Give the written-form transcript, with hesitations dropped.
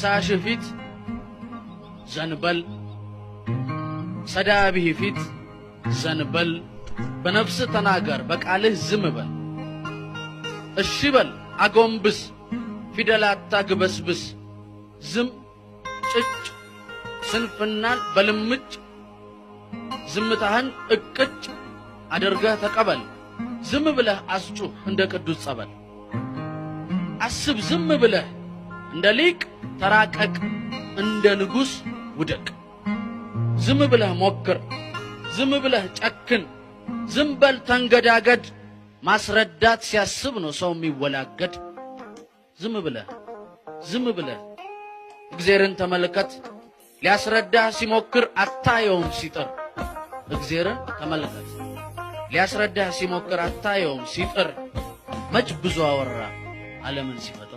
ከሳሽህ ፊት ዘንበል፣ ሰዳቢህ ፊት ዘንበል። በነፍስህ ተናገር፣ በቃልህ ዝም በል። እሺ በል አጎንብስ፣ ፊደል አታግበስብስ። ዝም ጭጭ ስንፍናን በልምጭ ዝምታህን እቅጭ አድርገህ ተቀበል። ዝም ብለህ አስጩህ እንደ ቅዱስ ጸበል። አስብ ዝም ብለህ እንደ ሊቅ ተራቀቅ፣ እንደ ንጉሥ ውደቅ። ዝም ብለህ ሞክር፣ ዝም ብለህ ጨክን፣ ዝም በል ተንገዳገድ። ማስረዳት ሲያስብ ነው ሰው የሚወላገድ። ዝም ብለህ ዝም ብለህ እግዜርን ተመልከት። ሊያስረዳህ ሲሞክር አታየውም ሲጥር። እግዜርን ተመልከት። ሊያስረዳህ ሲሞክር አታየውም ሲጥር። መች ብዙ አወራ ዓለምን ሲፈጥር።